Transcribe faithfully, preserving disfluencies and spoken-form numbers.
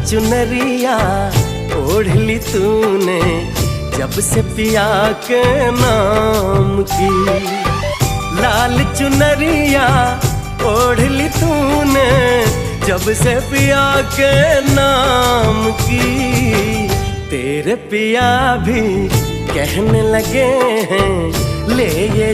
चुनरिया ओढ़ ली तूने जब से पिया के नाम की। लाल चुनरिया ओढ़ ली तूने जब से पिया के नाम की। तेरे पिया भी कहने लगे हैं, ले ये